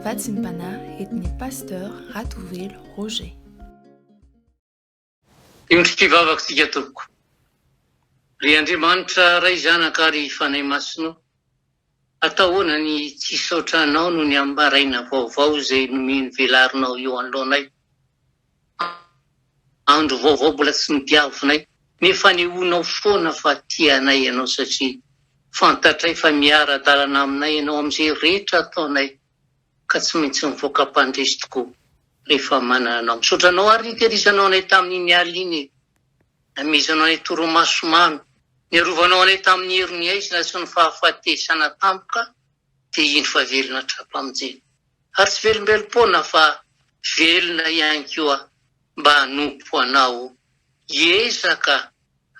Vatsim-panahy entin'ny Pasteur Ratovelo Roger. Indro mpivavaka isika tompoko. Ry Andriamanitra Ray Zanaka ary Fanahy Masina o, atao ahoana ny tsy hisaotra Anao noho ny amin'ny maraina vaovao izay nomeny velarinao eo anoloanay. Andro vaovao mbola tsy nodiavinay nefa anehoanao foana fa tia anay Ianao satria fantatray fa miara-dalana aminay Ianao amin'izay rehetra ataonay ka tsy maintsy mivoaka mpandresy tokoa rehefa manana Anao. Misaotra Anao ary nitehirizanao anay tamin'iny alina iny e! Namehezanao anay torimaso mamy, niarovanao anay tamin'ny herin'ny haizina sy ny fahafatesana tampoka dia indro fa velona hatrampamonjena. Ary tsy velombelom-poana fa velona ihany koa mba hanompo Anao, hiezaka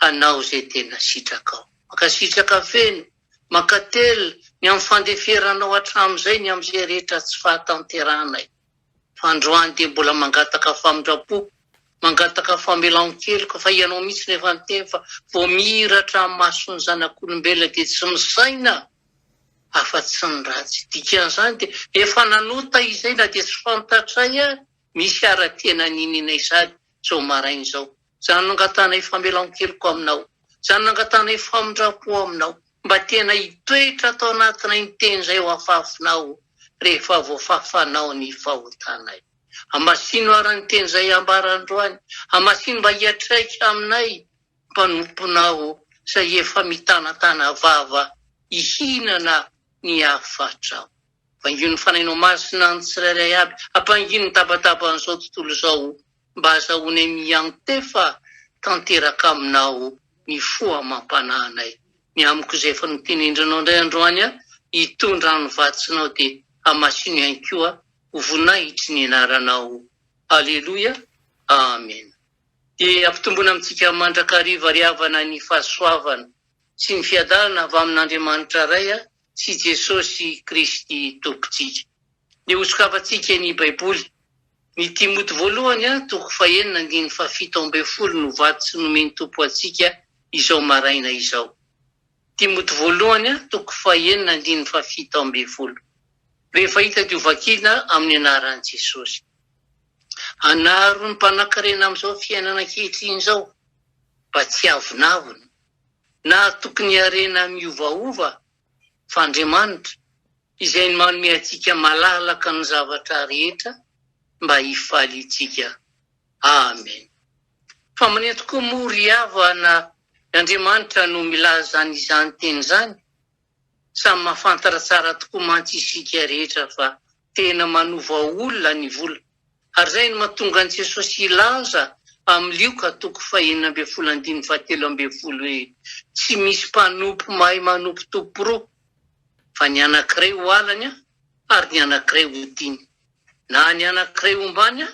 hanao izay tena sitrakao. Mankasitraka feno, mankatelina ny amin'ny fandeferanao hatramin'izay ny amin'izay rehetra tsy fahatanterahanay. Fa androany dia mbola mangataka famindram-po, mangataka famelan-keloka fa Ianao mihitsy no efa niteny fa vao mihiratra amin'ny mason'ny zanak'olombelona dia tsy misaina afa-tsy ny ratsy. Dikan'izany dia efa nanota izay na dia tsy fantatray ary misy ara-tena niniana izany izao maraina izao. Izany nangatahanay famelan-keloka aminao, izany nangatahanay famindram-po aminao, mba tena hitoetra ato anatinay ny teny izay ho afafinao rehefa voafafanao ny fahotanay. Hamasino ary ny teny izay ambara androany, hamasino mba hiantraika aminay mpanomponao izay efa mitanatana vava hihinana ny hafatrao. Vangio ny Fanahinao Masina ny tsirairay avy, ampangino ny tabataban'izao tontolo izao mba hazahoanay miantefa tanteraka aminao ny fo amam-panahinay. Ny amiko izay efa notinendrinao indray androany hitondra ny vatsinao dia hamasino ihany koa ho voninahitry ny anaranao. Aleloia. Amena. Dia ampitomboina amintsika mandrakariva ry havana ny fahasoavana sy ny fiadanana avy amin'Andriamanitra Ray sy Jesosy Kristy Tompontsika. Dia hosokafantsika ny Baiboly. Ny Timoty voalohany toko fahenina andininy fahafito ambin'ny folo no vatsy nomen'ny Tompo antsika izao maraina izao. Timoty voalohany toko fahenina andininy fahafito ambin'ny folo. Rehefa hita dia hovakina amin'ny anaran'i Jesosy. Anaro ny mpanankarena amin'izao fiainana ankehitriny izao mba tsy hiavonavona, na tokony harena miovaova, fa Andriamanitra, izay manome antsika malalaka ny zavatra rehetra mba hifaliantsika. Amen. Fa maneno tokoa moa ry havana Andriamanitra no milaza an'izany teny izany? Samy mahafantatra tsara tokoa mantsy isika rehetra fa tena manova olona ny vola. Ary izay no mahatonga an'i Jesosy hilaza amin'ny Lioka toko fahenina ambin'ny folo andininy fahatelo ambin'ny folo hoe, Tsy misy mpanompo mahay manompo tompo roa, fa ny anankiray ho halany ary ny anankiray ho tiany, na ny anankiray hombany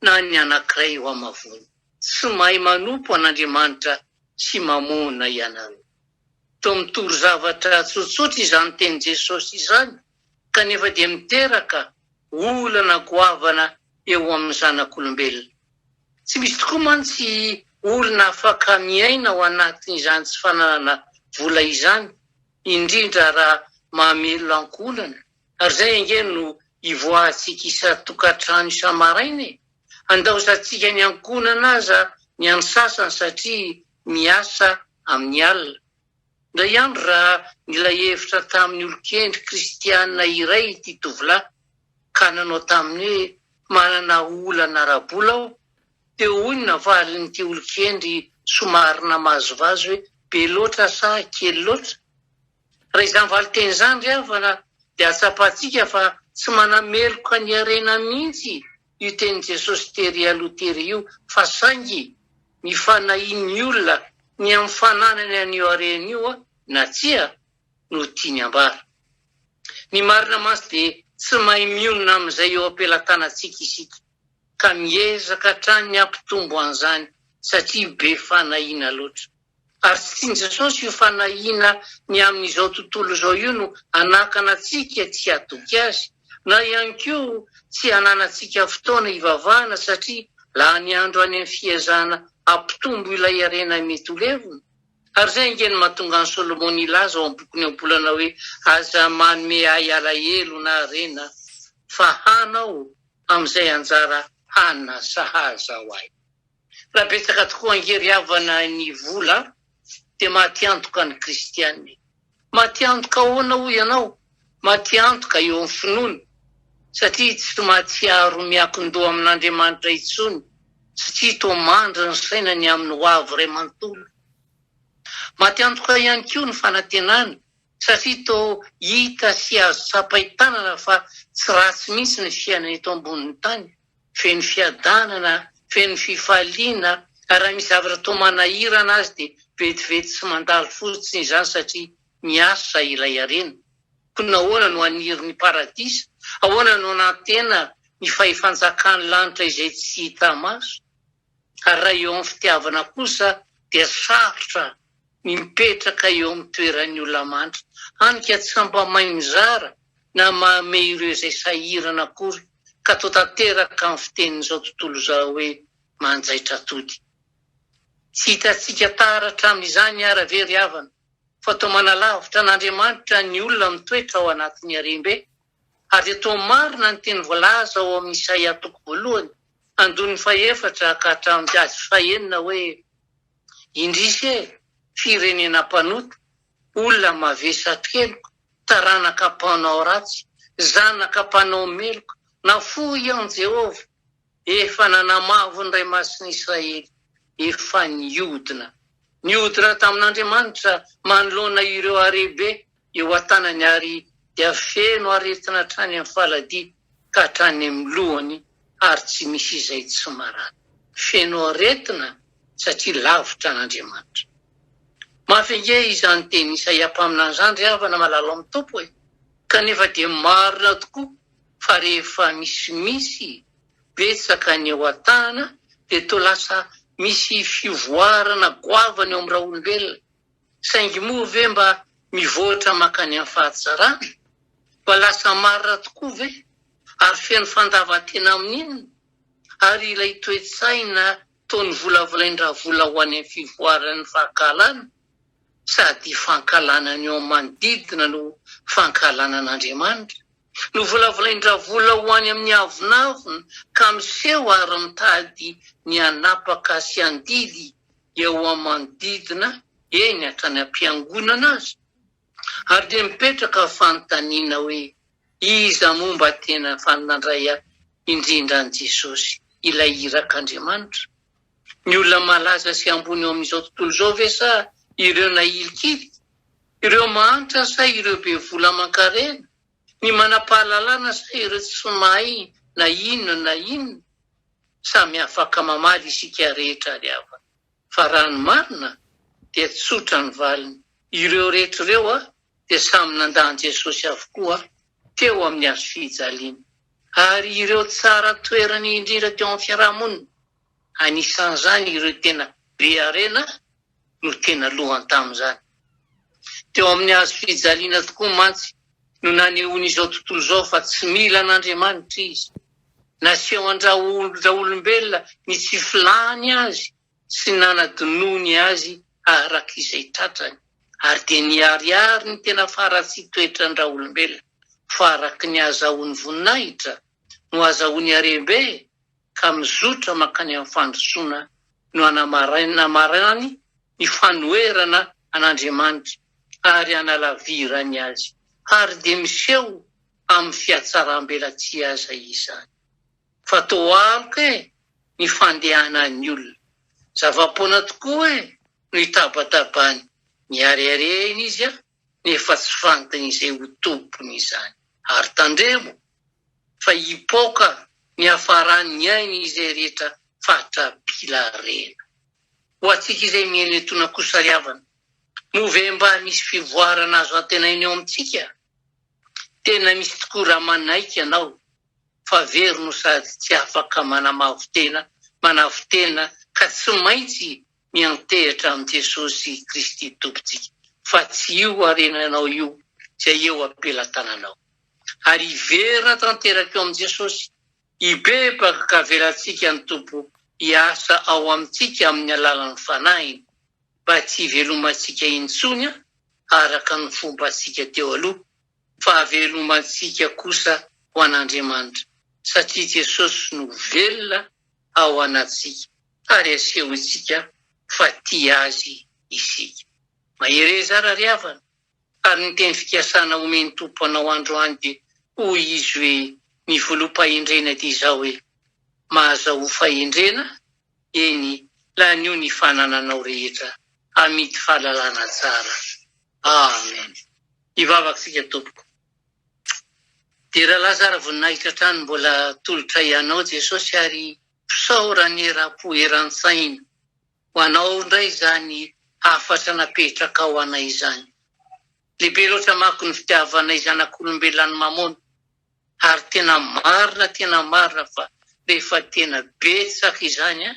na ny anankiray ho hamavoany. Tsy mahay manompo an'Andriamanitra sy mamôna ianareo. Toa mitory zavatra tsotsotra izany tenin'i Jesosy izany, kanefa dia miteraka olana goavana eo amin'ny zanak'olombelona. Tsy misy tokoa mantsy olona afaka miaina ao anatin'izany tsy fananana vola izany, indrindra raha mamelona ankohonana. Ary izay ange no ivoahantsika isan-tokantrano isa-maraina e! Andaozantsika ny ankohonana aza ny an'ny sasany satria miasa amin'ny alina. Indray andro raha nila hevitra tamin'ny olon-kendry kristiana iray ity tovolahy ka nanao taminy hoe manana olana ara-bola aho, dia hoy ny navalin'ity olon-kendry somary namazivazy hoe be loatra sa kely loatra? Raha izany valinteny izany ry havana dia ahatsapantsika fa tsy manameloka ny harena mihitsy io tenin'i Jesosy tery aloha tery io fa saingy ny fanahian'ny olona ny amin'ny fananany an'io harena io na tsia no tiany ambara. Ny marina mantsy dia tsy mahay mionona amin'izay eo am-pelatanantsika isika ka miezaka hatrany ny hampitombo an'izany satria be fanahiana loatra. Ary tsy tian'i Jesosy io fanahiana ny amin'izao tontolo izao io no hanakana antsika tsy hatoky Azy, na ihany koa tsy hananantsika fotoana hivavahana satria lany andro any amin'ny fiezahana hampitombo ilay harena mety ho levona. Ary izay ange no mahatonga an'i Solomona hilaza ao amin'ny bokin'ny Ohabolana hoe, Aza manome ahy alahelo na harena. Fahano amin'izay anjara hanina sahaza ho ahy. Raha betsaka tokoa ange ry havana ny vola dia maty antoka ny kristiana e. Maty antoka ahoana hoy ianao? Maty antoka eo amin'ny finoana satria tsy mahatsiaro miakin-doha amin'Andriamanitra intsony satria toa mandry ny saina ny amin'ny ho avy iray manontolo. Maty antoka ihany koa ny fanantenana satria toa hita sy azo tsapain-tanana fa tsy ratsy mihitsy ny fiainana eto ambonin'ny tany. Feno fiadanana, feno fifaliana, ary raha misy zavatra toa manahirana azy dia vetivety sy mandalo fotsiny izany satria miasa ilay harena. Koa nahoana no haniry ny paradisa? Ahoana no hanantena ny fahefanjakan'ny lanitra izay tsy hita maso? Ary raha eo amin'ny fitiavana kosa dia sarotra ny mipetraka eo amin'ny toeran'ny olona mandry, hany ka tsy mba mahay mizara na manome ireo izay sahirana akory ka toa tanteraka amin'ny fitenin'izao tontolo izao hoe manjaitra atody. Tsy hitantsika taratra amin'izany ara ve ry havana fa toa manalavitra an'Andriamanitra ny olona mitoetra ao anatin'ny harem-be? Ary dia toa marina ny teny voalaza ao amin'ny Isaia toko voalohany andoniny fahefatra ka hatramin'ny fahenina hoe, Indrisy e, firenena mpanota, olona mavesa-keloka, taranaka mpanao ratsy, zanaka mpanao meloka, nafoy an'i Jehovah, efa nanamavo ny Ray Masin'i Israely, efa niodina. Niodina tamin'Andriamanitra manoloana ireo harem-be eo an-tanany ary dia feno aretina hatrany amin'ny faladia ka hatrany amin'ny lohany ary tsy misy izay tsy marary. Feno aretina satria lavitra an'Andriamanitra. Mafy ange izany tenin'i Isaia mpaminany izany ry havana malala ao amin'ny Tompo e! Kanefa dia marina tokoa fa rehefa misimisy betsaka ny eo an-tanana dia toa lasa misy fivoarana goavana eo amin'ny raolombelona. Saingy moa ve mba mivoatra mankany amin'ny fahatsarana? Mba lasa marina tokoa ve? Ary feno fandavan-tena amin'inona? Ary ilay toe-tsaina toa novolavolain-dRavola ho any amin'ny fivoaran'ny fankahalana, sady fankahalana ny eo amin'ny manodidina no fankahalana an'Andriamanitra. Novolavolain-dRavola ho any amin'ny avonavona ka miseho ary mitady ny hanapaka sy handidy eo amin'ny manodidina, eny hatrany am-piangonana aza. Ary dia mipetraka fanontaniana hoe, iza moa mba tena nandray indrindra an'i Jesosy, ilay irak'Andriamanitra? Ny olona malaza sy ambony eo amin'izao tontolo izao ve sa ireo nahilikilika? Ireo mahantra sa ireo be vola aman-karena? Ny manam-pahalalana sa ireo tsy mahay na inona na inona? Samy afaka mamaly isika rehetra ry havana. Fa raha ny marina dia tsotra ny valiny, ireo rehetra ireo dia samy nandà an'i Jesosy avokoa teo amin'ny hazo fijaliana. Ary ireo tsara toerana indrindra teo amin'ny fiaraha-monina, anisan'izany ireo tena be harena no tena lohany tamin'izany. Teo amin'ny hazo fijaliana tokoa mantsy no nanehoan'izao tontolo izao fa tsy mila an'Andriamanitra izy. Naseho an-dRaolombelona ny tsy filany azy sy nanadinoany azy araka izay tratrany, ary dia niharihary ny tena faharatsian-toetran-dRaolombelona, fa araka ny azahoany voninahitra no azahoany harem-be, ka mizotra mankany amin'ny fandrosoana no anamarinany ny fanoherana an'Andriamanitra ary analavirany azy, ary dia miseho amin'ny fihatsaram-belatsihy aza izany. Fa toa aloka e ny fandehanan'ny olona. Zava-poana tokoa e no itabatabany. Miharihary izy nefa tsy fantany izay ho tompony izany. Ary tandremo fa hipoka ny hafaran'ny ainy izay rehetra fatra-pila harena. Ho antsika izay mihaino etoana kosa ry havana, moa ve mba misy fivoarana azo antenaina eo amintsika? Tena misy tokoa raha manaiky ianao fa very no sady tsy afaka manamavo-tena, manavo-tena ka tsy maintsy miantehitra amin'i Jesosy Kristy Tompontsika fa tsy io harenanao io izay eo am-pelatananao. Ary hiverina tanteraka eo amin'i Jesosy, hibebaka ka avelantsika ny Tompo hiasa ao amintsika amin'ny alalan'ny Fanahiny mba tsy hivelomantsika intsony araka ny fombantsika teo aloha, fa havelomantsika kosa. ho an'Andriamanitra satria Jesosy no velona ao anatsika ary asehontsika fa tia Azy isika. Mahereza ary ry havana, ary ny teny fikasana omen'ny Tompo anao androany dia hoy Izy hoe, ny voaloham-pahendrena dia izao hoe, mahazahoa fahendrena, eny, lanio ny fanananao rehetra amidy fahalalana tsara. Amen. Hivavaka isika tompoko. Dera laza ary voninahitra hatrany mbola atolotray anao Jesosy ary fisaorana eram-po eran-tsaina ho anao indray izany hafatra napetrakao anay izany. Lehibe loatra manko ny fitiavanay zanak'olombelona an'i Mamôna ary tena marina tena marina fa rehefa tena betsaka izany an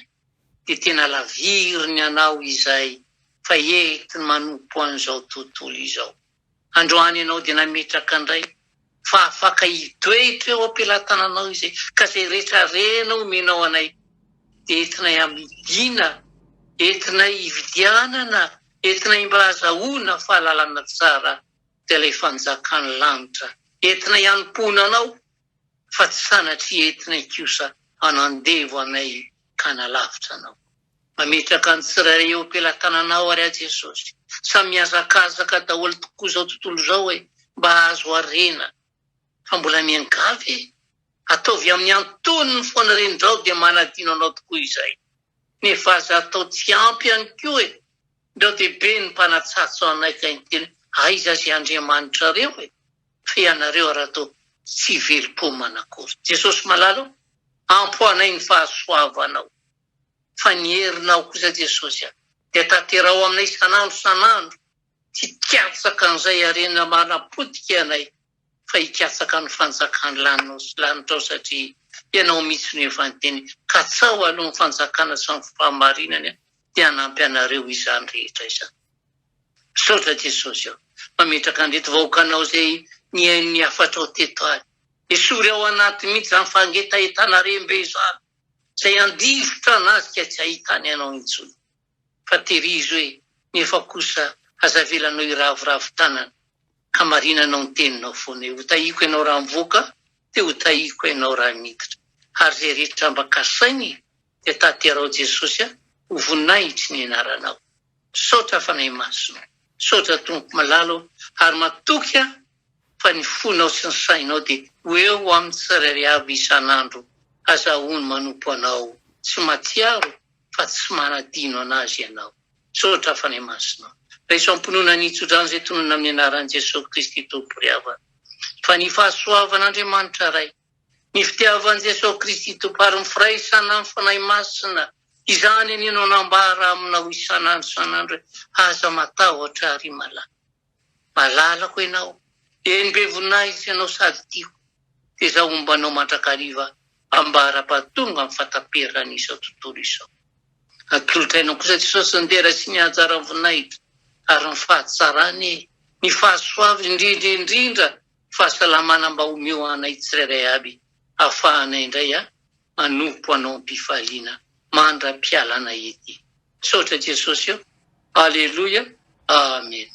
dia tena laviriny anao izay fa entiny manompo an'izao tontolo izao. Androany ianao dia nametraka indray fa afaka hitoetra eo am-pelatananao izay ka izay rehetra harena omenao anay dia entinay amidiana, entinay hividianana, entinay mba hazahoana fahalalana tsara dia ilay fanjakan'ny lanitra entinay hanompoana anao fa tsy sanatria entinay kosa hanandevo anay ka hanalavitra anao. Mametraka ny tsirairay eo am-pelatananao ary aho Jesosy. Samy mihazakazaka daholo tokoa izao tontolo izao e, mba hahazo harena. Fa mbola miangavy e! Ataovy amin'ny antonony foana re ndrao dia manadino anao tokoa izay. Nefa aza atao tsy ampy ihany koa e! Ndrao dia be ny mpanatsatso anay ka hiteny hoe aiza izay Andriamanitrareo e! Fa ianareo ary atao tsy velom-pomana akory. Jesosy malala o! Ampy ho anay ny fahasoavanao. Fa ny herinao kosa Jesosy a, dia tanterao aminay isan'andro isan'andro, tsy hikatsaka an'izay harena manapotika anay, fa hikatsaka ny fanjakan'ny laninao sy lanitrao satria Ianao mihitsy no efa niteny, katsaho aloha ny fanjakana sy ny fahamarinany dia hanampy anareo izany rehetra izany. Misaotra Jesosy ô, mametraka an'ireto vahoakanao izay nihaino ny hafatrao teto ary. Esory ao anaty mihitsy izany fangetahetanarembe izany. Izay handifotra anazy ka tsy hahitany anao intsony. Fa tehirizo e, nefa kosa aza avelanao hiraviravy tanana. Hamarinanao ny teninao foana e. Ho tahiko ianao raha mivoaka, dia ho tahiko ianao raha miditra. Ary izay rehetra mba kasainy dia tanterao Jesosy a, ho voninahitry ny anaranao. Misaotra Fanahy Masina. Misaotra Tompo malala o, ary matoky aho fa ny fonao sy ny sainao dia ho eo amin'ny tsirairay avy isan'andro azahoany manompo anao tsy matsiaro fa tsy manadino anazy ianao. Misaotra Fanahy Masina. Raiso am-pinoana ny tsodrano izay tononina amin'ny anaran'i Jesoa Kristy Tompo ry havana. Fa ny fahasoavan'Andriamanitra Ray, ny fitiavan'i Jesoa Kristy Tompo ary ny firaisana amin'ny Fanahy Masina, izany anie no anambara aminao isan'andro isan'andro hoe aza matahotra ry malala. Malalako ianao, eny be voninahitra ianao sady tiako, dia izaho homba anao mandrakariva ambara-pahatonga amin'ny fahataperan'izao tontolo izao. Atolotra anao kosa Jesosy ny dera sy ny hajaran'ny voninahitra ary ny fahatsarany e, ny fahasoaviny indrindra indrindra fahasalamana mba omeo anay tsirairay aby ahafahanay indray a manompo anao am-pifaliana mandra-pialanay ety. Misaotra Jesosy o! Aleloia! Amen.